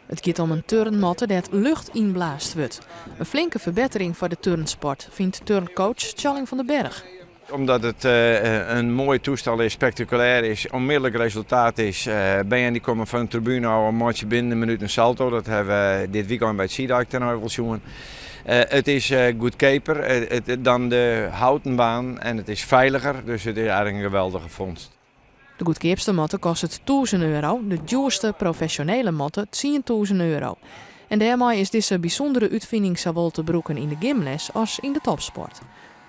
It giet om in turnmatte dêr't lucht yn blaasd wurdt. In flinke ferbettering foar de turnsport, fynt turncoach Tjalling van der Berg. Omdat it in moai toestel is, spektakulêr is, onmiddellik resultaat is. Bern dy komme fan de tribune ôf en meitsje binnen in minút in salto. Dat hawwe we dit wykein by it Sea Dive wol sjoen. It is goedkeaper dan de houten baan en it is feiliger, dus it is eigentlik in geweldige fûnst. De goedkeapste matte kostet 1000 euro, de djoerste profesjonele matte 10.000 euro. En dêrmei is dizze bysûndere útfining sawol te brûken yn de gymles as yn de topsport.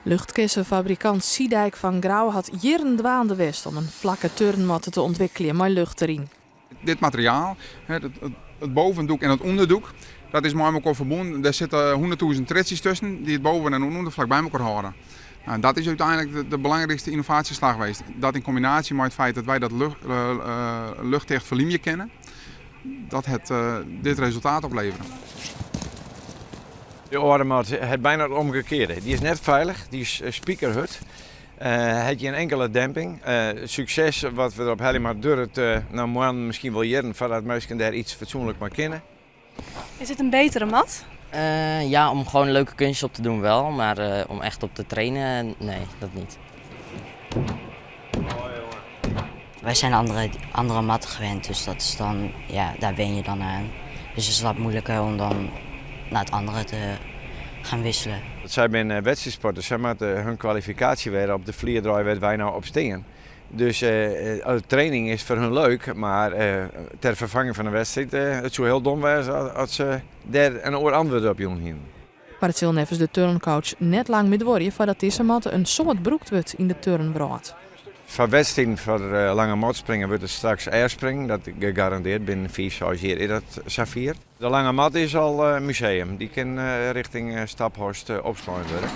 Luchtkessenfabrikant Sidijk fan Grou hat jierren dwaande west om in flakke turnmatte te ûntwikkeljen mei lucht deryn. Dit materiaal, it bovendoek en it ûnderdoek, dat is mei elkoar ferbûn. Dêr sitte 100.000 triedsjes tusken dy't it boven- en ûnderflak by elkoar hâlde. Nou, dat is úteinlik de belangrykste ynnovaasjeslach west. Dat yn kombinaasje mei it feit dat wy dat luchtticht ferlymje kinne, dat hat dit resultaat oplevere. De âlde mat hat byna it omkearde. Dy is net feilich, dy is spikerhurd. Hat gjin inkelde demping. Sukses wat we derop helje, mar duorret no moannen, miskien wol jierren foardat minsken dêr yts fatsoenlik mei kinne. Is it in betere mat? Ja, om gewoan leuke keunstjes op te dwaan wol, mar om echt op te trainen, nee, dat net. Wij zijn andere matten gewend, dus dat is dan, ja, daar wen je dan aan. Dus het is wat moeilijker om dan naar het andere te gaan wisselen. Sy binne wedstriidsporters, sy moatte hun kwalifikaasje wer op de flier draaie wêr't wy no op stean. Dus training is foar hun leuk, mar ter ferfanging fan de wedstriid, it soe hiel dom wêze as se dêr in oar antwurd op jûn hiene. Mar it sil neffens de turncoach net lang mear duorje foardat dizze matte in soad brûkt wurdt yn de turnwrâld. Foar wedstriden foar lange matspringen wurdt it straks airspring, dat gegarandearre binnen 5, 6 jier is dat safier. De lange mat is al museum, dy kin rjochting Staphorst opslein wurde.